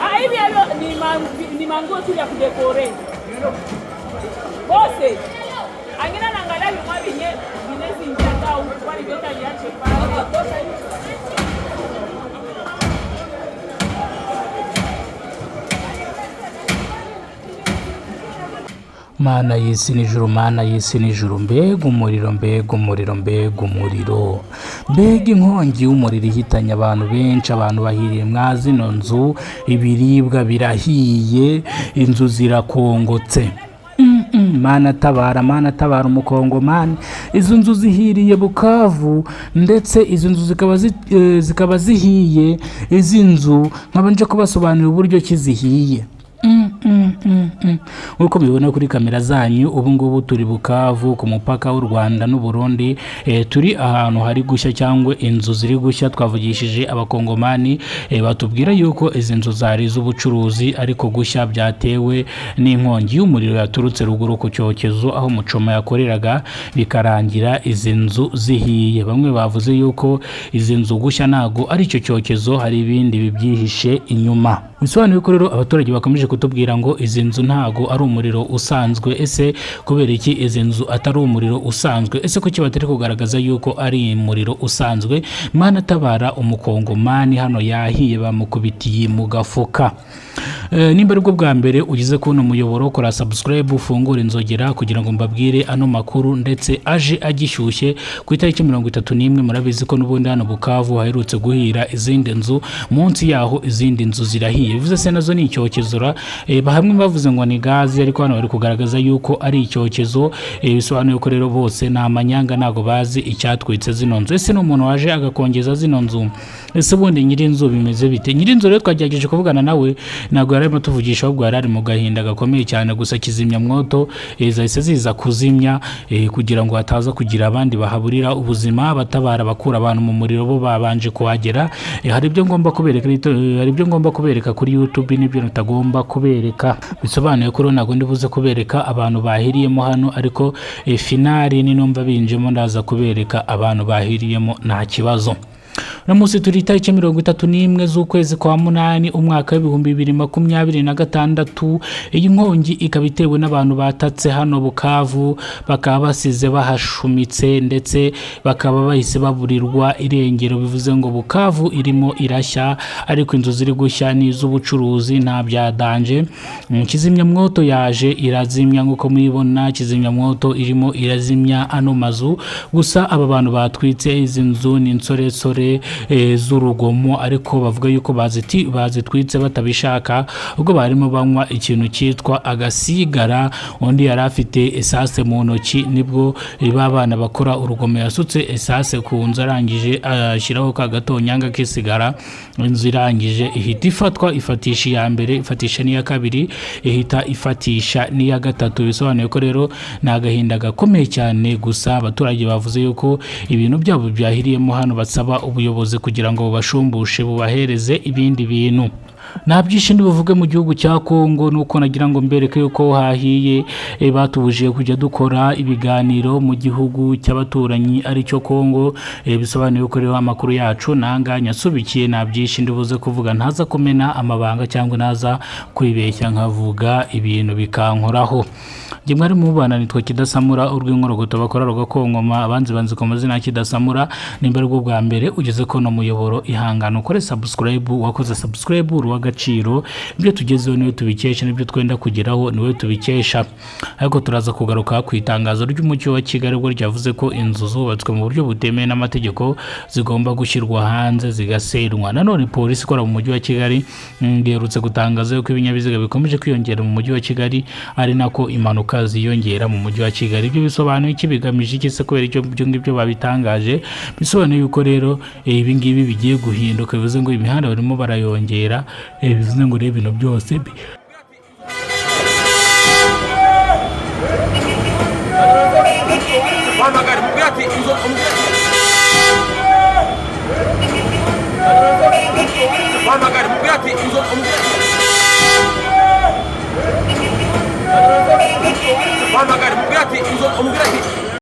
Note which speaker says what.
Speaker 1: Ah, hivi hayo ni manguo tu ya kudécorer. Bose. Angina naangalia vimwa vinye vinezi ingia kaa huku kwani vyote viache pale.
Speaker 2: Mana y'isi n'ijuru, Mana y'isi n'ijuru, mbega umuriro, mbega umuriro, mbega umuriro, mbega inkongi y'umuriro ihitanye abantu benshi. Abantu bahiriye mwa zino nzu, ibiribwa birahiye, inzu zirakongotse. Mana tabara, Mana tabara umukongomani. Izo nzu zihiriye Bukavu, ndetse izo nzu zikaba zihiye. Izi nzu nkaba nje kubasobanurira uburyo ki zihiye. Nk'uko mubibona kuri kamera zanyu, ubu ngubu turi Bukavu ku mupaka w'u Rwanda n'u Burundi. Turi ahantu hari gushya cyangwa inzu ziri gushya. Twavugishije abakongomani, batubwira yuko izi nzu zari iz'ubucuruzi, ariko gushya byatewe n'inkongi y'umuriro yaturutse ruguru ku cyokezo aho Mucoma yakoreraga, bikarangira izi nzu zihiye. Bamwe bavuze yuko izi nzu gushya ntago ari icyo cyokezo, hari ibindi bibyihishe inyuma. Bisobanuye ko rero abaturage bakomeje kutubwira ngo izi nzu ntago ari umuriro usanzwe. Ese kubera iki izi nzu atari umuriro usanzwe? Ese kuki batari kugaragaza yuko ari umuriro usanzwe? Mana tabara umukongomani, hano yahiye, bamukubitiye mu gafuka. Nimba aribwo bwa mbere ugeze kubona umuyoboro, kora subscribe, ufungure inzogera kugira ngo mbabwire ano makuru ndetse aje agishyushye ku itariki 31. Murabizi ko n'ubundi hano Bukavu haherutse guhira izindi nzu, munsi yaho izindi nzu zirahiye, bivuze se nazo ni icyokezo? Hamwe bavuze ngo ni gazi, ariko hano bari kugaragaza yuko ari icyokezo. Bisobanuye ko rero bose ni amanyanga, ntago bazi icyatwitse zino nzu. Ese ni umuntu waje agakongeza zino nzu? Ese ubundi nyir'inzu bimeze bite? Nyir'inzu rero twagerageje kuvugana nawe, ntabwo yari arimo tuvugisha, ahubwo yari ari mu gahinda gakomeye cyane. Gusa kizimyamwoto zahise ziza kuzimya, kugira ngo hataza kugira abandi bahaburira ubuzima. Abatabara bakura abantu mu muriro bo babanje kuhagera. Hari ibyo ngomba kubereka kuri YouTube n'ibyo ntagomba kubereka. Bisobanuye ko rero ntabwo ndi buze kubereka abantu bahiriyemo hano, ariko finale ni numva binjemo ndaza kubereka abantu bahiriyemo, nta kibazo. Uno munsi turi itariki 31 z'ukwezi kwa munani, umwaka w'2026. Iyi nkongi ikaba itewe n'abantu batatse hano Bukavu, bakaba basize bahashumitse, ndetse bakaba bahise baburirwa irengero. Bivuze ngo Bukavu irimo irashya, ariko inzu ziri gushya ni iz'ubucuruzi, nta bya danger. Kizimyamwoto yaje irazimya, nk'uko muyibona kizimyamwoto irimo irazimya ano mazu. Gusa aba bantu batwitse izi nzu ni insoresore z'urugomo, ariko bavuga yuko bazitwitse batabishaka, ubwo barimo banywa ikintu cyitwa agasigara. Undi yari afite essence mu ntoki, nibwo ba bana bakora urugomo yasutse essence ku nzu, arangije ashyiraho ka gatonyanga k'isigara, inzu irangije ihita ifatwa, ifatisha iya mbere, ifatisha n'iya kabiri, ihita ifatisha n'iya gatatu. Bisobanuye ko rero ni agahinda gakomeye cyane. Gusa abaturage bavuze yuko ibintu byabo byahiriyemo hano, basaba ubuyobozi kugira ngo bubashumbushe, bubahereze ibindi bintu. Nta byinshi buvuge mu gihugu cya Kongo, nuko nagira ngo mbereke yuko hahiye. Batubujije kujya dukora ibiganiro mu gihugu cy'abaturanyi aricyo Kongo. Bisobanuye ko rero amakuru yacu nanga nyasubikiye, nta byinshi ndibuze kuvuga, ntaza kumena amabanga cyangwa ntaza kwibeshya nkavuga ibintu bikankoraho. Njye mwari mubana nitwa Kidasamura urw'inkorogoto bakora rugakonkoma, abanzi banzi ku mazina ya Kidasamura. Nimba aribwo bwa mbere ugeze ko no muyoboro, ihangane ukore subscribe. Wakoze subscribe uri uw'agaciro. Ibyo tugezeho niwe tubikesha, n'ibyo twenda kugeraho niwe tubikesha. Ariko turaza kugaruka ku itangazo ry'umujyi wa Kigali, ubwo ryavuze ko inzu zubatswe mu buryo butemewe n'amategeko zigomba gushyirwa hanze zigasenywa. Nanone polisi ikora mu mujyi wa Kigali iherutse gutangaza yuko ibinyabiziga bikomeje kwiyongera mu mujyi wa Kigali, ari nako impanuka ziyongera mu mujyi wa Kigali. Ibyo bisobanuye iki? Bigamije iki se? Kubera icyo ibyo ngibyo babitangaje, bisobanuye yuko rero ibi ngibi bigiye guhinduka. Bivuze ngo imihanda barimo barayongera, bivuze ngo rero ibintu byose
Speaker 3: Muhamagare mubwire ati inzu, umubwire ati muhamagare mubwire ati inzu, umubwire ati muhamagare mubwire ati inzu, umubwire ati.